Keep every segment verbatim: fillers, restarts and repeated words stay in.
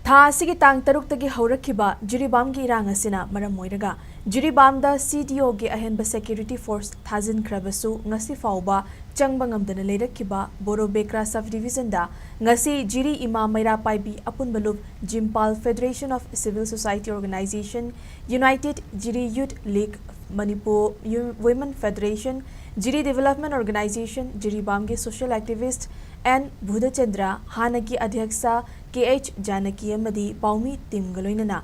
ꯊꯥ ꯑꯁꯤꯒꯤ ꯇꯥꯡ ꯇꯔꯨꯛꯇꯒꯤ ꯍꯧꯔꯛꯈꯤꯕ ꯖꯤꯔꯤꯕꯥꯝꯒꯤ ꯏꯔꯥꯡ ꯑꯁꯤꯅ ꯃꯔꯝ ꯑꯣꯏꯔꯒ ꯖꯤꯔꯤꯕꯥꯝꯗ ꯁꯤꯗꯤꯑꯣꯒꯤ ꯑꯍꯦꯟꯕ ꯁꯦꯀ꯭ꯌꯨꯔꯤꯇꯤ ꯐꯣꯔꯁ ꯊꯥꯖꯤꯟꯈ꯭ꯔꯕꯁꯨ ꯉꯁꯤ ꯐꯥꯎꯕ ꯆꯪꯕ ꯉꯝꯗꯅ ꯂꯩꯔꯛꯈꯤꯕ ꯕꯣꯔꯣ ꯕꯦꯀ꯭ꯔꯥ ꯁꯕ ꯗꯤꯕꯤꯖꯟꯗ ꯉꯁꯤ ꯖꯤꯔꯤ ꯏꯃꯥ ꯃꯩꯔꯥ ꯄꯥꯏꯕꯤ ꯑꯄꯨꯟꯕ ꯂꯨꯞ, ꯖꯤꯝꯄꯥꯜ federation of civil society organisation, united Jiri youth league, Manipur ꯌꯨ-, women federation, Jiri development organisation, ꯖꯤꯔꯤꯕꯥꯝꯒꯤ ꯁꯣꯁꯤꯌꯦꯜ ꯑꯦꯛꯇꯤꯚꯤꯁ꯭ꯠ ꯑꯦꯟ ꯚꯨꯗꯆꯟꯗ꯭ꯔ, ꯍꯥꯟꯅꯒꯤ ꯑꯙ꯭ꯌꯛꯁ ꯀꯦ ꯑꯩꯆ ꯖꯥꯅꯀꯤ ꯑꯃꯗꯤ ꯄꯥꯎꯃꯤ ꯇꯤꯝꯒ ꯂꯣꯏꯅꯅ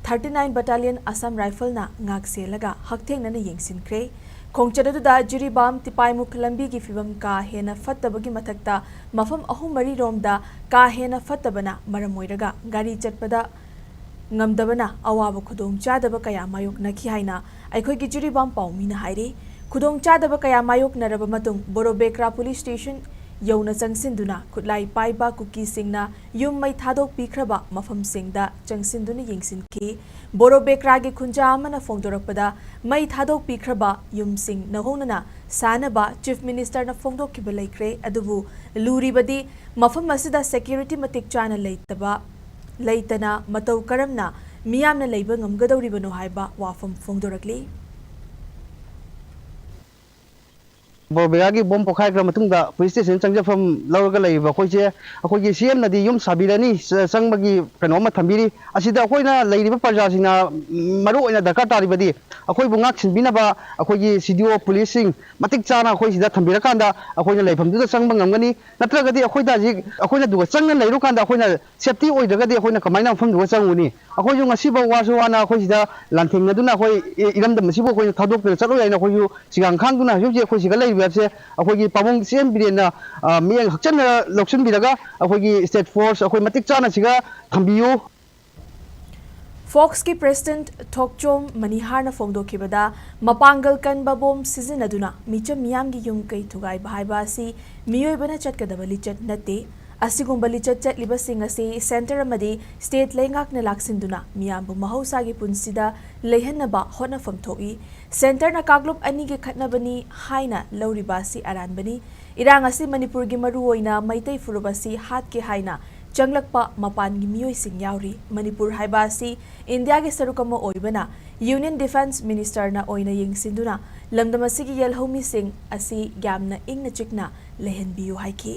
ꯊꯥꯔꯇꯤ ꯅꯥꯏꯟ ꯕꯠꯇꯥꯂꯤꯌꯟ ꯑꯁꯥꯝ ꯔꯥꯏꯐꯜꯅ ꯉꯥꯛ ꯁꯦꯜꯂꯒ ꯍꯛꯊꯦꯡꯅꯅ ꯌꯦꯡꯁꯤꯟꯈ꯭ꯔꯦ꯫ ꯈꯣꯡꯆꯠ ꯑꯗꯨꯗ ꯖꯤꯔꯤꯕꯥꯝ ꯇꯤꯄꯥꯏꯃꯨꯛ ꯂꯝꯕꯤꯒꯤ ꯐꯤꯕꯝ ꯀꯥ ꯍꯦꯟꯅ ꯐꯠꯇꯕꯒꯤ ꯃꯊꯛꯇ ꯃꯐꯝ ꯑꯍꯨꯝ ꯃꯔꯤꯔꯣꯝꯗ ꯀꯥ ꯍꯦꯟꯅ ꯐꯠꯇꯕꯅ ꯃꯔꯝ ꯑꯣꯏꯔꯒ ꯒꯥꯔꯤ ꯆꯠꯄꯗ ꯉꯝꯗꯕꯅ ꯑꯋꯥꯕ ꯈꯨꯗꯣꯡꯆꯥꯗꯕ ꯀꯌꯥ ꯃꯥꯌꯣꯛꯅꯈꯤ ꯍꯥꯏꯅ ꯑꯩꯈꯣꯏꯒꯤ ꯖꯤꯔꯤꯕꯥꯝ ꯄꯥꯎꯃꯤꯅ ꯍꯥꯏꯔꯤ꯫ ꯈꯨꯗꯣꯡꯆꯥꯗꯕ ꯀꯌꯥ ꯃꯥꯌꯣꯛꯅꯔꯕ ꯃꯇꯨꯡ ꯕꯣꯔꯣ ꯕꯦꯀ꯭ꯔꯥ ꯄꯨꯂꯤꯁ ꯁ꯭ꯇꯦꯁꯟ ꯌꯧꯅ ꯆꯪꯁꯤꯟꯗꯨꯅ ꯈꯨꯠꯂꯥꯏ ꯄꯥꯏꯕ ꯀꯨꯀꯤꯁꯤꯡꯅ ꯌꯨꯝ ꯃꯩ ꯊꯥꯗꯣꯛꯄꯤꯈ꯭ꯔꯕ ꯃꯐꯝꯁꯤꯡꯗ ꯆꯪꯁꯤꯟꯗꯨꯅ ꯌꯦꯡꯁꯤꯟꯈꯤ꯫ ꯕꯣꯔꯣ ꯕꯦꯀ꯭ꯔꯥꯒꯤ ꯈꯨꯟꯖꯥ ꯑꯃꯅ ꯐꯣꯡꯗꯣꯔꯛꯄꯗ, ꯃꯩ ꯊꯥꯗꯣꯛꯄꯤꯈ꯭ꯔꯕ ꯌꯨꯝꯁꯤꯡ ꯅꯧꯍꯧꯅꯅ ꯁꯥꯅꯕ ꯆꯤꯐ ꯃꯤꯅꯤꯁꯇꯔꯅ ꯐꯣꯡꯗꯣꯛꯈꯤꯕ ꯂꯩꯈ꯭ꯔꯦ, ꯑꯗꯨꯕꯨ ꯂꯨꯔꯤꯕꯗꯤ ꯃꯐꯝ ꯑꯁꯤꯗ ꯁꯦꯀ꯭ꯌꯨꯔꯤꯇꯤ ꯃꯇꯤꯛ ꯆꯥꯅ ꯂꯩꯇꯕ, ꯂꯩꯇꯅ ꯃꯇꯧ ꯀꯔꯝꯅ ꯃꯤꯌꯥꯝꯅ ꯂꯩꯕ ꯉꯝꯒꯗꯧꯔꯤꯕꯅꯣ ꯍꯥꯏꯕ ꯋꯥꯐꯝ ꯐꯣꯡꯗꯣꯔꯛꯂꯤ꯫ ꯕꯣꯔꯕꯦꯔꯥꯒꯤ ꯕꯣꯝ ꯄꯣꯈꯥꯏꯈ꯭ꯔ ꯃꯇꯨꯡꯗ ꯄꯨꯂꯤꯁ ꯁ꯭ꯇꯦꯁꯟ ꯆꯪꯖꯐꯝ ꯂꯧꯔꯒ ꯂꯩꯔꯤꯕ ꯑꯩꯈꯣꯏꯁꯦ, ꯑꯩꯈꯣꯏꯒꯤ ꯁꯤ ꯑꯦꯝꯅꯗꯤ ꯌꯨꯝ ꯁꯥꯕꯤꯔꯅꯤ, ꯆ-, ꯆꯪꯕꯒꯤ ꯀꯩꯅꯣ ꯑꯃ ꯊꯝꯕꯤꯔꯤ꯫ ꯑꯁꯤꯗ ꯑꯩꯈꯣꯏꯅ ꯂꯩꯔꯤꯕ ꯄ꯭ꯔꯖꯥꯁꯤꯡꯅ, ꯎꯝ, ꯃꯔꯨ ꯑꯣꯏꯅ ꯗꯔꯀꯥꯔ ꯇꯥꯔꯤꯕꯗꯤ ꯑꯩꯈꯣꯏꯕꯨ ꯉꯥꯛ ꯁꯦꯟꯕꯤꯅꯕ ꯑꯩꯈꯣꯏꯒꯤ ꯁꯤ ꯗꯤ ꯑꯣ ꯄꯨꯂꯤꯁꯁꯤꯡ ꯃꯇꯤꯛ ꯆꯥꯅ ꯑꯩꯈꯣꯏ ꯁꯤꯗ ꯊꯝꯕꯤꯔꯀꯥꯟꯗ ꯑꯩꯈꯣꯏꯅ ꯂꯩꯐꯝꯗꯨꯗ ꯆꯪꯕ ꯉꯝꯒꯅꯤ꯫ ꯅꯠꯇ꯭ꯔꯒꯗꯤ ꯑꯩꯈꯣꯏꯗ ꯍꯧꯖꯤꯛ ꯑꯩꯈꯣꯏꯅ ꯑꯗꯨꯒ ꯆꯪꯅ ꯂꯩꯔꯨꯀꯥꯟꯗ ꯑꯩꯈꯣꯏꯅ ꯁꯦꯐꯇꯤ ꯑꯣꯏꯗ꯭ꯔꯒꯗꯤ ꯑꯩꯈꯣꯏꯅ ꯀꯃꯥꯏꯅ ꯃꯐꯝꯗꯨꯒ ꯆꯪꯉꯨꯅꯤ? ꯑꯩꯈꯣꯏꯁꯨ ꯉꯁꯤꯐꯥꯎ ꯋꯥꯁꯨ ꯋꯥꯅ ꯑꯩꯈꯣꯏ ꯁꯤꯗ ꯂꯥꯟꯊꯦꯡꯅꯗꯨꯅ ꯑꯩꯈꯣꯏ ꯏ-, ꯏꯔꯝꯗꯝ ꯑꯁꯤꯕꯨ ꯑꯩꯈꯣꯏꯅ ꯊꯥꯗꯣꯛꯇꯨꯅ ꯆꯠꯂꯣꯏ ꯍꯥꯏꯅ ꯑꯩꯈꯣꯏꯁꯨ ꯁꯤꯒꯥꯡ ꯈꯥꯡꯗꯨꯅ ꯍꯧꯖꯤꯛ ꯍꯧꯖꯤꯛ ꯑꯩꯈꯣꯏ ꯁꯤꯒ ꯂꯩꯔꯤꯕ ꯍꯥꯏꯕꯁꯦ ꯑꯩꯈꯣꯏꯒꯤ ꯄꯥꯕꯨꯡ ꯁꯤ ꯑꯦꯝ ꯕꯤꯔꯦꯟꯅ, ꯑ, ꯃꯤꯠꯌꯦꯡ ꯍꯛꯆꯟꯅ ꯂꯧꯁꯤꯟꯕꯤꯔꯒ ꯑꯩꯈꯣꯏꯒꯤ ꯁ꯭ꯇꯦꯠ ꯐꯣꯔꯁ ꯑꯩꯈꯣꯏ ꯃꯇꯤꯛ ꯆꯥꯅ ꯁꯤꯒ ꯊꯝꯕꯤꯌꯨ꯫ ꯐꯣꯛꯁꯀꯤ ꯄ꯭ꯔꯦꯁꯤꯗꯦꯟꯠ ꯊꯣꯛꯆꯣꯝ ꯃꯅꯤꯍꯥꯔꯅ ꯐꯣꯡꯗꯣꯛꯈꯤꯕꯗ, ꯃꯄꯥꯡꯒꯜ ꯀꯟꯕ ꯕꯣꯝ ꯁꯤꯖꯤꯟꯅꯗꯨꯅ ꯃꯤꯆꯝ ꯃꯤꯌꯥꯝꯒꯤ ꯌꯨꯝ ꯀꯩ ꯊꯨꯒꯥꯏꯕ ꯍꯥꯏꯕ ꯑꯁꯤ ꯃꯤꯑꯣꯏꯕꯅ ꯆꯠꯀꯗꯕ ꯂꯤꯆꯠ ꯅꯠꯇꯦ꯫ ꯑꯁꯤꯒꯨꯝꯕ ꯂꯤꯆꯠ ꯆꯠꯂꯤꯕꯁꯤꯡ ꯑꯁꯤ ꯁꯦꯟꯇꯔ ꯑꯃꯗꯤ ꯁ꯭ꯇꯦꯠ ꯂꯩꯉꯥꯛꯅ ꯂꯥꯛꯁꯤꯟꯗꯨꯅ ꯃꯤꯌꯥꯝꯕꯨ ꯃꯍꯧꯁꯥꯒꯤ ꯄꯨꯟꯁꯤꯗ ꯂꯩꯍꯟꯅꯕ ꯍꯣꯠꯅꯐꯝ ꯊꯣꯛꯏ꯫ ꯁꯦꯟꯇꯔꯅ ꯀꯥꯡꯂꯨꯞ ꯑꯅꯤꯒꯤ ꯈꯠꯅꯕꯅꯤ ꯍꯥꯏꯅ ꯂꯧꯔꯤꯕ ꯑꯁꯤ ꯑꯔꯥꯟꯕꯅꯤ꯫ ꯏꯔꯥꯡ ꯑꯁꯤ ꯃꯅꯤꯄꯨꯔꯒꯤ ꯃꯔꯨꯑꯣꯏꯅ ꯃꯩꯇꯩ ꯐꯨꯔꯨꯞ ꯑꯁꯤ ꯍꯥꯠꯀꯦ ꯍꯥꯏꯅ ꯆꯪꯂꯛꯄ ꯃꯄꯥꯟꯒꯤ ꯃꯤꯑꯣꯏꯁꯤꯡ ꯌꯥꯎꯔꯤ꯫ ꯃꯅꯤꯄꯨꯔ ꯍꯥꯏꯕ ꯑꯁꯤ ꯏꯟꯗꯤꯌꯥꯒꯤ ꯁꯔꯨꯛ ꯑꯃ ꯑꯣꯏꯕꯅ Union Defence Ministerꯅ ꯑꯣꯏꯅ ꯌꯦꯡꯁꯤꯟꯗꯨꯅ ꯂꯝꯗꯝ ꯑꯁꯤꯒꯤ ꯌꯦꯜꯍꯧꯃꯤꯁꯤꯡ ꯑꯁꯤ ꯌꯥꯝꯅ ꯏꯪꯅ ꯆꯤꯛꯅ ꯂꯩꯍꯟꯕꯤꯌꯨ ꯍꯥꯏꯈꯤ꯫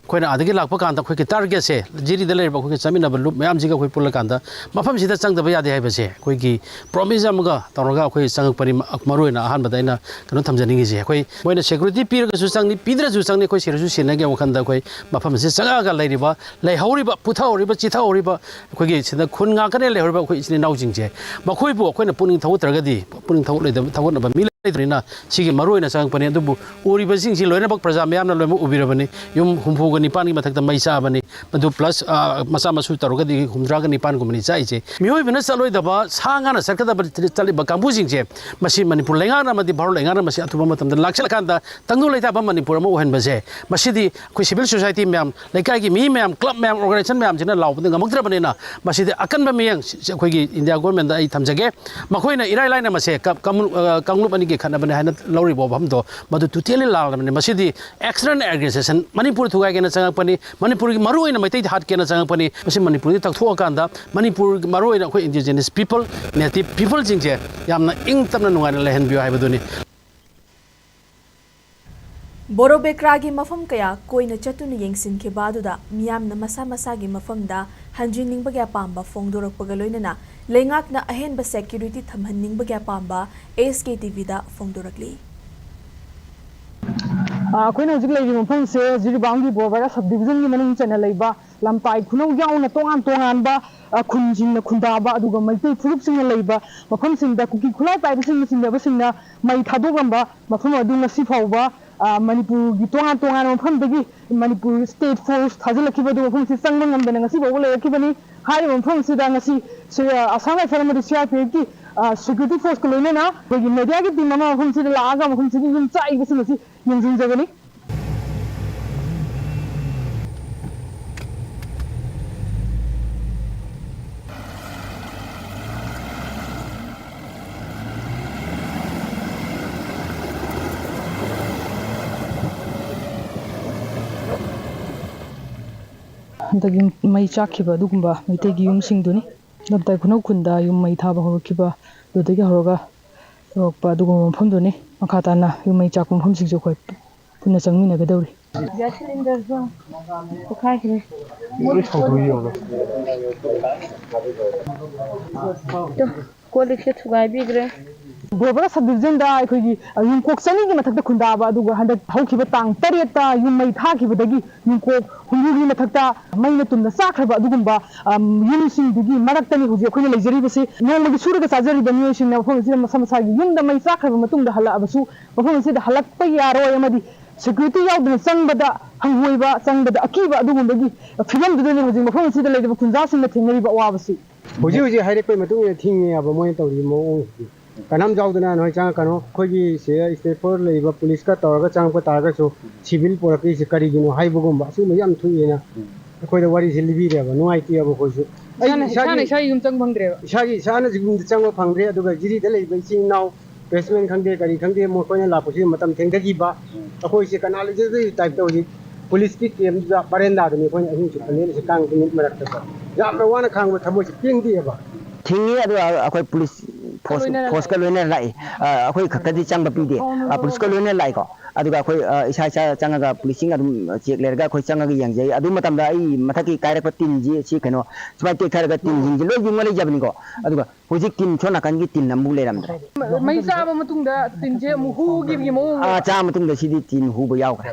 ꯑꯩꯈꯣꯏꯅ ꯑꯥꯗꯒꯤ ꯂꯥꯛꯄ ꯀꯥꯟꯗ ꯑꯩꯈꯣꯏꯒꯤ targetꯁꯦ, ꯖꯤꯔꯤꯗ ꯂꯩꯔꯤꯕ ꯑꯩꯈꯣꯏꯒꯤ ꯆꯠꯃꯤꯟꯅꯕ ꯂꯨꯞ ꯃꯌꯥꯝꯁꯤꯒ ꯑꯩꯈꯣꯏ ꯄꯨꯜꯂꯀꯥꯟꯗ ꯃꯐꯝꯁꯤꯗ ꯆꯪꯗꯕ ꯌꯥꯗꯦ ꯍꯥꯏꯕꯁꯦ ꯑꯩꯈꯣꯏꯒꯤ promise ꯑꯃꯒ ꯇꯧꯔꯒ ꯑꯩꯈꯣꯏ ꯆꯪꯉꯛꯄꯅꯤ꯫ ꯃ-, ꯃꯔꯨꯑꯣꯏꯅ ꯑꯍꯥꯟꯕꯗ ꯑꯩꯅ ꯀꯩꯅꯣ ꯊꯝꯖꯅꯤꯡꯉꯤꯁꯦ, ꯑꯩꯈꯣꯏ ꯃꯣꯏꯅ security ꯄꯤꯔꯒꯁꯨ ꯆꯪꯅꯤ, ꯄꯤꯗ꯭ꯔꯁꯨ ꯆꯪꯅꯤ, ꯑꯩꯈꯣꯏ ꯁꯤꯔꯁꯨ ꯁꯤꯅꯒꯦ ꯋꯥꯈꯜꯗ ꯑꯩꯈꯣꯏ ꯃꯐꯝ ꯑꯁꯤꯗ ꯆꯪꯉꯛꯑꯒ ꯂꯩꯔꯤꯕ, ꯂꯩꯍꯧꯔꯤꯕ, ꯄꯨꯊꯍꯧꯔꯤꯕ, ꯆꯤꯊꯍꯧꯔꯤꯕ, ꯑꯩꯈꯣꯏꯒꯤ ꯁꯤꯗ ꯈꯨꯟ ꯉꯥꯛꯇꯅꯦ ꯂꯩꯍꯧꯔꯤꯕ ꯑꯩꯈꯣꯏ ꯏꯆꯤꯟ ꯏꯅꯥꯎꯁꯤꯡꯁꯦ, ꯃꯈꯣꯏꯕꯨ ꯑꯩꯈꯣꯏꯅ ꯄꯨꯛꯅꯤꯡ ꯊꯧꯒꯠꯇ꯭ꯔꯒꯗꯤ, ꯄꯨꯛꯅꯤꯡ ꯊꯧꯒꯠꯂꯣꯏꯗꯕ, ꯊꯧꯒꯠꯅꯕ ꯃꯤ ꯂꯩꯇ꯭ꯔꯕꯅꯤꯅ ꯁꯤꯒꯤ ꯃꯔꯨꯑꯣꯏꯅ ꯆꯪꯉꯛꯄꯅꯤ꯫ ꯑꯗꯨꯕꯨ ꯎꯔꯤꯕꯁꯤꯡꯁꯤ ꯂꯣꯏꯅꯃꯛ ꯄ꯭ꯔꯖꯥ ꯃꯌꯥꯝꯅ ꯂꯣꯏꯅꯃꯛ ꯎꯕꯤꯔꯕꯅꯤ꯫ ꯌꯨꯝ ꯍꯨꯝꯐꯨꯒ ꯅꯤꯄꯥꯟꯒꯤ ꯃꯊꯛꯇ ꯃꯩ ꯆꯥꯕꯅꯤ꯫ ꯃꯗꯨ plus, ꯑ, ꯃꯆꯥ ꯃꯁꯨ ꯇꯧꯔꯒꯗꯤ ꯍꯨꯝꯗ꯭ꯔꯥꯒ ꯅꯤꯄꯥꯟꯒꯨꯝꯕꯅꯤ ꯆꯥꯛꯏꯁꯦ꯫ ꯃꯤꯑꯣꯏꯕꯅ ꯆꯠꯂꯣꯏꯗꯕ ꯁꯥ ꯉꯥꯅ ꯆꯠꯀꯗꯕ, ꯆꯠꯂꯤꯕ ꯀꯥꯡꯕꯨꯁꯤꯡꯁꯦ, ꯃꯁꯤ ꯃꯅꯤꯄꯨꯔ ꯂꯩꯉꯥꯛꯅ ꯑꯃꯗꯤ ꯚꯥꯔꯠ ꯂꯩꯉꯥꯛꯅ ꯃꯁꯤ ꯑꯊꯨꯕ ꯃꯇꯝꯗ ꯂꯥꯛꯁꯤꯜꯂꯀꯥꯟꯗ ꯇꯪꯗꯨ ꯂꯩꯇꯥꯕ ꯃꯅꯤꯄꯨꯔ ꯑꯃ ꯑꯣꯏꯍꯟꯕꯁꯦ, ꯃꯁꯤꯗꯤ ꯑꯩꯈꯣꯏ civil society ꯃꯌꯥꯝ, ꯂꯩꯀꯥꯏꯒꯤ ꯃꯤ ꯃꯌꯥꯝ, club ꯃꯌꯥꯝ, organization ꯃꯌꯥꯝꯁꯤꯅ ꯂꯥꯎꯕꯗ ꯉꯝꯃꯛꯇ꯭ꯔꯕꯅꯤꯅ ꯃꯁꯤꯗꯤ ꯑꯀꯟꯕ ꯃꯤꯠꯌꯦꯡ ꯁꯤ-, ꯁꯤ ꯑꯩꯈꯣꯏꯒꯤ ꯏꯟꯗꯤꯌꯥ governmentꯗ ꯑꯩ ꯊꯝꯖꯒꯦ꯫ ꯃꯈꯣꯏꯅ ꯏꯔꯥꯏ ꯂꯥꯏꯅ ꯃꯁꯦ ꯀ-, ꯀꯥꯡꯂꯨꯞ, ꯑ, ꯀꯥꯡꯂꯨꯞ ꯑꯅꯤꯒꯤ ꯈꯠꯅꯕꯅꯤ ꯍꯥꯏꯅ ꯂꯧꯔꯤꯕ ꯋꯥꯐꯝꯗꯣ ꯃꯗꯨ totally ꯂꯥꯜꯂꯕꯅꯤ꯫ ꯃꯁꯤꯗꯤ external aggression, ꯃꯅꯤꯄꯨꯔ ꯊꯨꯒꯥꯏꯒꯦꯅ ꯆꯪꯉꯛꯄꯅꯤ, ꯃꯅꯤꯄꯨꯔꯒꯤ ꯃꯔꯨꯑꯣꯏꯅ ꯃꯩꯇꯩꯗ ꯍꯥꯠꯀꯦꯅ ꯆꯪꯉꯛꯄꯅꯤ꯫ ꯃꯁꯤ ꯃꯅꯤꯄꯨꯔꯗꯤ ꯇꯛꯊꯣꯛꯑꯀꯥꯟꯗ ꯃꯅꯤꯄꯨꯔ, ꯃꯔꯨꯑꯣꯏꯅ ꯑꯩꯈꯣꯏ indigenous people, native peopleꯁꯤꯡꯁꯦ ꯌꯥꯝꯅ ꯏꯪ ꯇꯞꯅ ꯅꯨꯡꯉꯥꯏꯅ ꯂꯩꯍꯟꯕꯤꯌꯨ ꯍꯥꯏꯕꯗꯨꯅꯤ꯫ ꯕꯣꯔꯣꯕꯦꯀ꯭ꯔꯥꯒꯤ ꯃꯐꯝ ꯀꯌꯥ ꯀꯣꯏꯅ ꯆꯠꯇꯨꯅ ꯌꯦꯡꯁꯤꯟꯈꯤꯕ ꯑꯗꯨꯗ ꯃꯤꯌꯥꯝꯅ ꯃꯁꯥ ꯃꯁꯥꯒꯤ ꯃꯐꯝꯗ ꯍꯟꯖꯤꯟꯅꯤꯡꯕꯒꯤ ꯑꯄꯥꯝꯕ ꯐꯣꯡꯗꯣꯔꯛꯄꯒ ꯂꯣꯏꯅꯅ ꯂꯩꯉꯥꯛꯅ ꯑꯍꯦꯟꯕ security ꯊꯝꯍꯟꯅꯤꯡꯕꯒꯤ ꯑꯄꯥꯝꯕ S K T Vꯗ ꯐꯣꯡꯗꯣꯔꯛꯂꯤ꯫ ꯑ, ꯑꯩꯈꯣꯏꯅ ꯍꯧꯖꯤꯛ ꯂꯩꯔꯤꯕ ꯃꯐꯝꯁꯦ ꯖꯤꯔꯤꯕꯥꯝꯒꯤ ꯕꯣꯔꯕꯥꯔꯥ sub divisionꯒꯤ ꯃꯅꯨꯡ ꯆꯟꯅ ꯂꯩꯕ ꯂꯝꯇꯥꯏ ꯈꯨꯅꯧ ꯌꯥꯎꯅ ꯇꯣꯉꯥꯟ ꯇꯣꯉꯥꯟꯕ, ꯑ, ꯈꯨꯟꯁꯤꯡꯅ ꯈꯨꯟꯗꯥꯕ, ꯑꯗꯨꯒ ꯃꯩꯇꯩ ꯐꯨꯔꯨꯞꯁꯤꯡꯅ ꯂꯩꯕ ꯃꯐꯝꯁꯤꯡꯗ ꯀꯨꯀꯤ ꯈꯨꯠꯂꯥꯏ ꯄꯥꯏꯕꯁꯤꯡꯅ ꯆꯤꯡꯅꯕꯁꯤꯡꯅ ꯃꯩ ꯊꯥꯗꯣꯛꯂꯝꯕ ꯃꯐꯝ ꯑꯗꯨ ꯉꯁꯤ ꯐꯥꯎꯕ, ꯑ, ꯃꯅꯤꯄꯨꯔꯒꯤ ꯇꯣꯉꯥꯟ ꯇꯣꯉꯥꯟꯕ ꯃꯐꯝꯗꯒꯤ ꯃꯅꯤꯄꯨꯔ state force ꯊꯥꯖꯤꯜꯂꯛꯈꯤꯕ ꯑꯗꯨ ꯃꯐꯝꯁꯤ ꯆꯪꯕ ꯉꯝꯗꯅ ꯉꯁꯤ ꯐꯥꯎꯕ ꯂꯩꯔꯛꯈꯤꯕꯅꯤ꯫ ꯍꯥꯏꯔꯤꯕ ꯃꯐꯝ ꯑꯁꯤꯗ ꯉꯁꯤ ꯁꯤ-, ꯑ, Assam Rifle ꯑꯃꯗꯤ C R P Fꯀꯤ, ꯑ, security forceꯀ ꯂꯣꯏꯅꯅ ꯑꯩꯈꯣꯏꯒꯤ mediaꯒꯤ team ꯑꯃ ꯃꯐꯝꯁꯤꯗ ꯂꯥꯛꯑꯒ ꯃꯐꯝꯁꯤꯒꯤ ꯌꯨꯝ ꯆꯥꯛꯏꯕꯁꯤꯡ ꯑꯁꯤ ꯌꯦꯡꯁꯤꯟꯖꯕꯅꯤ꯫ ꯍꯟꯗꯛ ꯌꯨꯝ ꯃꯩ ꯆꯥꯛꯈꯤꯕ ꯑꯗꯨꯒꯨꯝꯕ ꯃꯩꯇꯩꯒꯤ ꯌꯨꯝꯁꯤꯡꯗꯨꯅꯤ꯫ ꯂꯝꯇꯥꯏ ꯈꯨꯅꯧ ꯈꯨꯟꯗ ꯌꯨꯝ ꯃꯩ ꯊꯥꯕ ꯍꯧꯔꯛꯈꯤꯕ ꯑꯗꯨꯗꯒꯤ ꯍꯧꯔꯒ ꯇꯧꯔꯛꯄ ꯑꯗꯨꯒꯨꯝꯕ ꯃꯐꯝꯗꯨꯅꯤ꯫ ꯃꯈꯥ ꯇꯥꯅ ꯌꯨꯝ ꯃꯩ ꯆꯥꯛꯄ ꯃꯐꯝꯁꯤꯡꯁꯨ ꯑꯩꯈꯣꯏ ꯄꯨꯟꯅ ꯆꯪꯃꯤꯟꯅꯒꯗꯧꯔꯤ꯫ ꯒ꯭ꯌꯥꯁ ꯁꯤꯂꯤꯟꯗꯔꯁꯨ ꯄꯣꯈꯥꯏꯈ꯭ꯔꯦ꯫ ꯂꯣꯏ ꯁꯧꯗꯣꯛꯏ ꯌꯦꯡꯉꯣ꯫ ꯇꯨ, ꯀꯣꯜ ꯂꯤꯛꯁꯦ ꯊꯨꯒꯥꯏꯕꯤꯈ꯭ꯔꯦ꯫ ꯕꯣꯔꯕꯒ ꯁꯕ ꯗꯤꯕꯤꯖꯟꯗ ꯑꯩꯈꯣꯏꯒꯤ, ꯑ, ꯌꯨꯝꯀꯣꯛ ꯆꯅꯤꯒꯤ ꯃꯊꯛꯇ ꯈꯨꯟꯗꯥꯕ, ꯑꯗꯨꯒ ꯍꯟꯗꯛ ꯍꯧꯈꯤꯕ ꯇꯥꯡ ꯇꯔꯦꯠꯇ ꯌꯨꯝ ꯃꯩ ꯊꯥꯈꯤꯕꯗꯒꯤ ꯌꯨꯝꯀꯣꯛ ꯍꯨꯝꯐꯨꯒꯤ ꯃꯊꯛꯇ ꯃꯩꯅ ꯇꯨꯝꯅ ꯆꯥꯛꯈ꯭ꯔꯕ ꯑꯗꯨꯒꯨꯝꯕ, ꯑꯝ, ꯌꯨꯝꯁꯤꯡꯗꯨꯒꯤ ꯃꯔꯛꯇꯅꯤ ꯍꯧꯖꯤꯛ ꯑꯩꯈꯣꯏꯅ ꯂꯩꯖꯔꯤꯕꯁꯤ꯫ ꯅꯣꯡꯃꯒꯤ ꯁꯨꯔꯒ ꯆꯥꯖꯔꯤꯕ ꯃꯤꯑꯣꯏꯁꯤꯡꯅ ꯃꯐꯝ ꯑꯁꯤꯗ ꯃꯁꯥ ꯃꯁꯥꯒꯤ ꯌꯨꯝꯗ ꯃꯩ ꯆꯥꯛꯈ꯭ꯔꯕ ꯃꯇꯨꯡꯗ ꯍꯜꯂꯛꯑꯕꯁꯨ, ꯃꯐꯝ ꯑꯁꯤꯗ ꯍꯜꯂꯛꯄ ꯌꯥꯔꯣꯏ ꯑꯃꯗꯤ ꯁꯦꯀ꯭ꯌꯨꯔꯤꯇꯤ ꯌꯥꯎꯗꯅ ꯆꯪꯕꯗ ꯍꯪꯒꯣꯏꯕ, ꯆꯪꯕꯗ ꯑꯀꯤꯕ ꯑꯗꯨꯒꯨꯝꯕꯒꯤ ꯐꯤꯕꯝꯗꯨꯗꯅꯤ ꯍꯧꯖꯤꯛ ꯃꯐꯝ ꯑꯁꯤꯗ ꯂꯩꯔꯤꯕ ꯈꯨꯟꯖꯥꯁꯤꯡꯅ ꯊꯦꯡꯅꯔꯤꯕ ꯑꯋꯥꯕꯁꯤ꯫ ꯍꯧꯖꯤꯛ ꯍꯧꯖꯤꯛ ꯍꯥꯏꯔꯛꯄꯒꯤ ꯃꯇꯨꯡ ꯏꯟꯅ ꯊꯤꯡꯉꯦꯕ ꯃꯣꯏꯅ ꯇꯧꯔꯤꯕ ꯃꯑꯣꯡꯁꯤꯗꯤ꯫ ꯀꯅꯥꯝ ꯌꯥꯎꯗꯅ ꯅꯣꯏ ꯆꯪꯉꯛꯀꯅꯨ꯫ ꯑꯩꯈꯣꯏꯒꯤ ꯁꯤꯗ ꯁ꯭ꯅꯥꯏꯄꯔ ꯂꯩꯔꯤꯕ ꯄꯨꯂꯤꯁꯀ ꯇꯧꯔꯒ ꯆꯪꯉꯛꯄ ꯇꯥꯔꯒꯁꯨ ꯁꯤꯚꯤꯜ ꯄꯨꯔꯛꯇ꯭ꯔꯤꯁꯦ ꯀꯔꯤꯒꯤꯅꯣ ꯍꯥꯏꯕꯒꯨꯝꯕ ꯑꯁꯤꯒꯨꯝꯕ ꯌꯥꯝ ꯊꯣꯛꯑꯦꯅ ꯑꯩꯈꯣꯏꯗ ꯋꯥꯔꯤꯁꯦ ꯂꯤꯕꯤꯔꯦꯕ꯫ ꯅꯨꯡꯉꯥꯏꯇꯦꯕ ꯑꯩꯈꯣꯏꯁꯨ꯫ ꯑꯩ ꯏꯁꯥꯅ, ꯏꯁꯥꯒꯤ, ꯏꯁꯥꯅ ꯏꯁꯥꯒꯤ ꯌꯨꯝ ꯆꯪ ꯐꯪꯗ꯭ꯔꯦꯕ꯫ ꯏꯁꯥꯒꯤ, ꯏꯁꯥꯅ ꯌꯨꯝꯗ ꯆꯪꯕ ꯐꯪꯗ꯭ꯔꯦ꯫ ꯑꯗꯨꯒ ꯖꯤꯔꯤꯗ ꯂꯩꯕ ꯏꯆꯤꯟ ꯏꯅꯥꯎ ꯄ꯭ꯂꯦꯁꯃꯦꯟ ꯈꯪꯗꯦ, ꯀꯔꯤ ꯈꯪꯗꯦ, ꯃꯈꯣꯏꯅ ꯂꯥꯛꯄꯁꯤ ꯃꯇꯝ ꯊꯦꯡꯊꯈꯤꯕ꯫ ꯑꯩꯈꯣꯏꯁꯦ ꯀꯅꯥ ꯂꯩꯖꯗꯦ ꯇꯥꯏꯞꯇ ꯍꯧꯖꯤꯛ ꯄꯨꯂꯤꯁꯀꯤ ꯀꯦꯝꯞꯇ ꯕꯔꯦꯟꯗꯥꯗꯅꯤ ꯑꯩꯈꯣꯏꯅ ꯑꯍꯤꯡ ꯆꯨꯞꯄ ꯂꯦꯜꯂꯤꯁꯦ, ꯀꯥꯡ ꯅꯨꯃꯤꯠ ꯃꯔꯛꯇꯀꯣ꯫ ꯌꯥꯝꯅ ꯋꯥꯅ ꯈꯥꯡꯕ ꯊꯃꯣꯏꯁꯦ ꯄꯦꯟꯗꯦꯕ꯫ ꯊꯤꯡꯉꯤ꯫ ꯑꯗꯨꯒ ꯑꯩꯈꯣꯏ ꯄꯨꯂꯤꯁ ꯐꯣꯔꯁ, ꯂꯣꯏꯅꯅ ꯐꯣꯔꯁꯀ ꯂꯥꯛꯑꯦ꯫ ꯂꯣꯏꯅꯅ ꯂꯥꯛꯏ꯫ ꯑ, ꯑꯩꯈꯣꯏ ꯈꯛꯇꯗꯤ ꯆꯪꯕ ꯄꯤꯗꯦ꯫ ꯑ, ꯄꯨꯂꯤꯁꯀ ꯂꯣꯏꯅꯅ ꯂꯥꯛꯏꯀꯣ꯫ ꯑꯗꯨꯒ ꯑꯩꯈꯣꯏ, ꯑ, ꯏꯁꯥ ꯏꯁꯥ ꯆꯪꯉꯒ ꯄꯨꯂꯤꯁꯁꯤꯡ ꯑꯗꯨꯝ ꯆꯦꯛ ꯂꯩꯔꯒ ꯑꯩꯈꯣꯏ ꯆꯪꯉꯒ ꯌꯦꯡꯖꯩ꯫ ꯑꯗꯨ ꯃꯇꯝꯗ ꯑꯩ ꯃꯊꯛꯀꯤ ꯀꯥꯏꯔꯛꯄ ꯇꯤꯟꯁꯤ ꯁꯤ ꯀꯩꯅꯣ ꯁꯨꯃꯥꯏꯅ ꯇꯦꯛꯊꯔꯒ ꯇꯤꯟꯁꯤꯡꯁꯦ ꯂꯣꯏ ꯌꯨꯡꯉ ꯂꯩꯖꯕꯅꯤꯀꯣ꯫ ꯑꯗꯨꯒ ꯍꯧꯖꯤꯛ ꯇꯤꯟ ꯁꯣꯝ ꯅꯥꯀꯟꯒꯤ ꯇꯤꯟ ꯑꯃꯨꯛ ꯂꯩꯔꯝꯗ꯭ꯔꯦ꯫ ꯃꯩ ꯆꯥꯕ ꯃꯇꯨꯡꯗ ꯇꯤꯟꯁꯦ ꯑꯃꯨꯛ ꯍꯨꯈꯤꯕꯒꯤ ꯃꯑꯣꯡ꯫ ꯑꯥ, ꯆꯥ ꯃꯇꯨꯡꯗ ꯁꯤꯗꯤ ꯇꯤꯟ ꯍꯨꯕ ꯌꯥꯎꯈ꯭ꯔꯦ꯫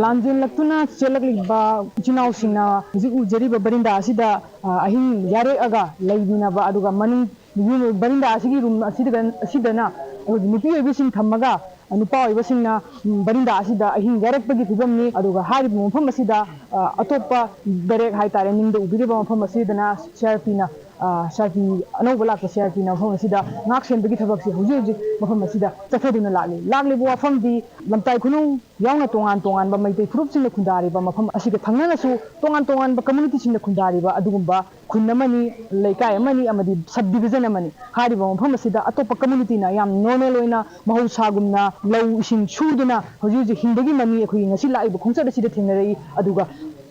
ꯂꯥꯟꯖꯦꯜꯂꯛꯇꯨꯅ ꯆꯦꯜꯂꯛꯂꯤꯕ ꯏꯆꯤꯟ ꯏꯅꯥꯎꯁꯤꯡꯅ ꯍꯧꯖꯤꯛ ꯎꯖꯔꯤꯕ ꯕꯔꯤꯟꯗꯥ ꯑꯁꯤꯗ, ꯑ, ꯑꯍꯤꯡ ꯌꯥꯔꯦꯛꯑꯒ ꯂꯩꯃꯤꯟꯅꯕ, ꯑꯗꯨꯒ ꯃꯅꯤꯡ ꯌꯨꯝ ꯕꯔꯤꯟꯗꯥ ꯑꯁꯤꯒꯤ ꯔꯨꯝ ꯑꯁꯤꯗ, ꯑꯁꯤꯗꯅ ꯑꯩꯈꯣꯏꯒꯤ ꯅꯨꯄꯤ ꯑꯣꯏꯕꯤꯁꯤꯡ ꯊꯝꯃꯒ ꯅꯨꯄꯥ ꯑꯣꯏꯕꯁꯤꯡꯅ, ꯎꯝ, ꯕꯔꯤꯟꯗꯥ ꯑꯁꯤꯗ ꯑꯍꯤꯡ ꯌꯥꯔꯦꯛꯄꯒꯤ ꯐꯤꯕꯝꯅꯤ꯫ ꯑꯗꯨꯒ ꯍꯥꯏꯔꯤꯕ ꯃꯐꯝ ꯑꯁꯤꯗ, ꯑ, ꯑꯇꯣꯞꯄ ꯕꯦꯔꯦꯛ ꯍꯥꯏꯇꯥꯔꯦ, ꯅꯤꯡꯗ ꯎꯕꯤꯔꯤꯕ ꯃꯐꯝ ꯑꯁꯤꯗꯅ ꯁꯤ ꯑꯥꯔ ꯄꯤꯅ, ꯑ, ꯁꯤ ꯑꯥꯔ ꯄꯤ, ꯑꯅꯧꯕ ꯂꯥꯛꯄ ꯁꯤ ꯑꯥꯔ ꯄꯤꯅ ꯃꯐꯝ ꯑꯁꯤꯗ ꯉꯥꯛ ꯁꯦꯟꯕꯒꯤ ꯊꯕꯛꯁꯤ ꯍꯧꯖꯤꯛ ꯍꯧꯖꯤꯛ ꯃꯐꯝ ꯑꯁꯤꯗ ꯆꯠꯊꯗꯨꯅ ꯂꯥꯛꯂꯤ꯫ ꯂꯥꯛꯂꯤꯕ ꯋꯥꯐꯝꯗꯤ ꯂꯝꯇꯥꯏ ꯈꯨꯅꯨꯡ ꯌꯥꯎꯅ ꯇꯣꯉꯥꯟ ꯇꯣꯉꯥꯟꯕ ꯃꯩꯇꯩ ꯐꯨꯔꯨꯞꯁꯤꯡꯅ ꯈꯨꯟꯗꯥꯔꯤꯕ ꯃꯐꯝ ꯑꯁꯤꯒ ꯊꯪꯅꯅꯁꯨ ꯇꯣꯉꯥꯟ ꯇꯣꯉꯥꯟꯕ ꯀꯝꯃ꯭ꯌꯨꯅꯤꯇꯤꯁꯤꯡꯅ ꯈꯨꯟꯗꯥꯔꯤꯕ ꯑꯗꯨꯒꯨꯝꯕ ꯈꯨꯟ ꯑꯃꯅꯤ, ꯂꯩꯀꯥꯏ ꯑꯃꯅꯤ, ꯑꯃꯗꯤ ꯁꯕ ꯗꯤꯕꯤꯖꯟ ꯑꯃꯅꯤ꯫ ꯍꯥꯏꯔꯤꯕ ꯃꯐꯝ ꯑꯁꯤꯗ ꯑꯇꯣꯞꯄ ꯀꯝꯃ꯭ꯌꯨꯅꯤꯇꯤꯅ ꯌꯥꯝ ꯅꯣꯔꯃꯦꯜ ꯑꯣꯏꯅ ꯃꯍꯧꯁꯥꯒꯨꯝꯅ ꯂꯧ ꯏꯁꯤꯡ ꯁꯨꯗꯨꯅ ꯍꯧꯖꯤꯛ ꯍꯧꯖꯤꯛ ꯍꯤꯡꯕꯒꯤ ꯃꯃꯤ ꯑꯩꯈꯣꯏꯒꯤ ꯉꯁꯤ ꯂꯥꯛꯏꯕ ꯈꯣꯡꯆꯠ ꯑꯁꯤꯗ ꯊꯦꯡꯅꯔꯛꯏ꯫ ꯑꯗꯨꯒ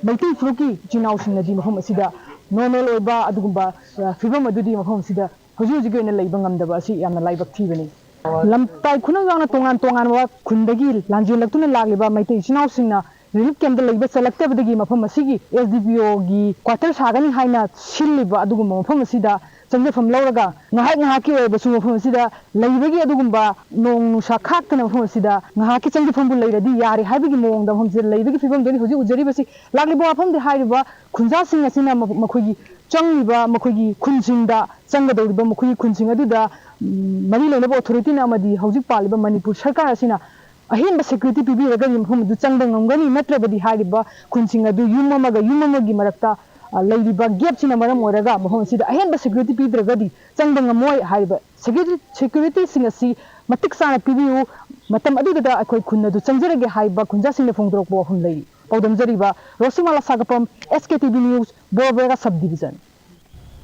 ꯃꯩꯇꯩ ꯐꯨꯔꯨꯞꯀꯤ ꯏꯆꯤꯜ ꯏꯅꯥꯎꯁꯤꯡꯅꯗꯤ ꯃꯐꯝ ꯑꯁꯤꯗ ꯅꯣꯔꯃꯦꯜ ꯑꯣꯏꯕ ꯑꯗꯨꯒꯨꯝꯕ, ꯑ, ꯐꯤꯕꯝ ꯑꯗꯨꯗꯤ ꯃꯐꯝ ꯑꯁꯤꯗ ꯍꯧꯖꯤꯛ ꯍꯧꯖꯤꯛꯀꯤ ꯑꯣꯏꯅ ꯂꯩꯕ ꯉꯝꯗꯕ ꯑꯁꯤ ꯌꯥꯝꯅ ꯂꯥꯏꯕꯛ ꯊꯤꯕꯅꯤ꯫ ꯂꯝꯇꯥꯏ ꯈꯨꯅꯧ ꯌꯥꯎꯅ ꯇꯣꯉꯥꯟ ꯇꯣꯉꯥꯟꯕ ꯈꯨꯟꯗꯒꯤ ꯂꯥꯟꯖꯦꯜꯂꯛꯇꯨꯅ ꯂꯥꯛꯂꯤꯕ ꯃꯩꯇꯩ ꯏꯆꯤꯜ ꯏꯅꯥꯎꯁꯤꯡꯅ ꯔꯤꯂꯤꯐ ꯀꯦꯝꯞꯇ ꯂꯩꯕ ꯆꯜꯂꯛꯇꯕꯗꯒꯤ ꯃꯐꯝ ꯑꯁꯤꯒꯤ ꯑꯦꯁ ꯗꯤ ꯄꯤ ꯑꯣꯒꯤ ꯀ꯭ꯋꯥꯇꯔ ꯁꯥꯒꯅꯤ ꯍꯥꯏꯅ ꯁꯤꯜꯂꯤꯕ ꯑꯗꯨꯒꯨꯝꯕ ꯃꯐꯝ ꯑꯁꯤꯗ ꯆꯪꯖꯐꯝ ꯂꯧꯔꯒ ꯉꯥꯏꯍꯥꯛ ꯉꯥꯏꯍꯥꯛꯀꯤ ꯑꯣꯏꯔꯕꯁꯨ ꯃꯐꯝ ꯑꯁꯤꯗ ꯂꯩꯕꯒꯤ ꯑꯗꯨꯒꯨꯝꯕ ꯅꯣꯡ ꯅꯨꯡꯁꯥ ꯈꯥꯛꯇꯅ ꯃꯐꯝ ꯑꯁꯤꯗ ꯉꯥꯏꯍꯥꯛꯀꯤ ꯆꯪꯖꯐꯝꯕꯨ ꯂꯩꯔꯗꯤ ꯌꯥꯔꯦ ꯍꯥꯏꯕꯒꯤ ꯃꯑꯣꯡꯗ ꯃꯐꯝꯁꯤꯗ ꯂꯩꯕꯒꯤ ꯐꯤꯕꯝꯗꯨꯅꯤ ꯍꯧꯖꯤꯛ ꯎꯖꯔꯤꯕꯁꯤ꯫ ꯂꯥꯛꯂꯤꯕ ꯋꯥꯐꯝꯗꯤ ꯍꯥꯏꯔꯤꯕ ꯈꯨꯟꯖꯥꯁꯤꯡ ꯑꯁꯤꯅ ꯃ-, ꯃꯈꯣꯏꯒꯤ ꯆꯪꯂꯤꯕ ꯃꯈꯣꯏꯒꯤ ꯈꯨꯟꯁꯤꯡꯗ ꯆꯪꯒꯗꯧꯔꯤꯕ ꯃꯈꯣꯏꯒꯤ ꯈꯨꯟꯁꯤꯡ ꯑꯗꯨꯗ, ꯎꯝ, ꯃꯔꯤ ꯂꯩꯅꯕ ꯑꯣꯊꯣꯔꯤꯇꯤꯅ ꯑꯃꯗꯤ ꯍꯧꯖꯤꯛ ꯄꯥꯜꯂꯤꯕ ꯃꯅꯤꯄꯨꯔ ꯁꯔꯀꯥꯔ ꯑꯁꯤꯅ ꯑꯍꯦꯟꯕ ꯁꯦꯀ꯭ꯌꯨꯔꯤꯇꯤ ꯄꯤꯕꯤꯔꯒꯗꯤ ꯃꯐꯝ ꯑꯗꯨ ꯆꯪꯕ ꯉꯝꯒꯅꯤ, ꯅꯠꯇ꯭ꯔꯕꯗꯤ ꯍꯥꯏꯔꯤꯕ ꯈꯨꯟꯁꯤꯡ ꯑꯗꯨ ꯌꯨꯝ ꯑꯃꯒ ꯌꯨꯝ ꯑꯃꯒꯤ ꯃꯔꯛꯇ, ꯑ, ꯂꯩꯔꯤꯕ ꯒꯦꯞꯁꯤꯅ ꯃꯔꯝ ꯑꯣꯏꯔꯒ ꯃꯐꯝ ꯑꯁꯤꯗ ꯑꯍꯦꯟꯕ ꯁꯦꯀ꯭ꯌꯨꯔꯤꯇꯤ ꯄꯤꯗ꯭ꯔꯒꯗꯤ ꯆꯪꯕ ꯉꯝꯃꯣꯏ ꯍꯥꯏꯔꯤꯕ ꯁꯦꯀ꯭ꯌꯨꯔꯤꯇꯤ, ꯁꯦꯀ꯭ꯌꯨꯔꯤꯇꯤꯁꯤꯡ ꯑꯁꯤ ꯃꯇꯤꯛ ꯆꯥꯅ ꯄꯤꯕꯤꯌꯨ, ꯃꯇꯝ ꯑꯗꯨꯗꯨꯗ ꯑꯩꯈꯣꯏ ꯈꯨꯟ ꯑꯗꯨ ꯆꯪꯖꯔꯒꯦ ꯍꯥꯏꯕ ꯈꯨꯟꯖꯥꯁꯤꯡꯅ ꯐꯣꯡꯗꯣꯔꯛꯄ ꯋꯥꯐꯝ ꯂꯩꯔꯤ꯫ ꯄꯥꯎꯗꯝꯖꯔꯤꯕ Roshimala Sagapam, S K T V news, Borobekra sub division.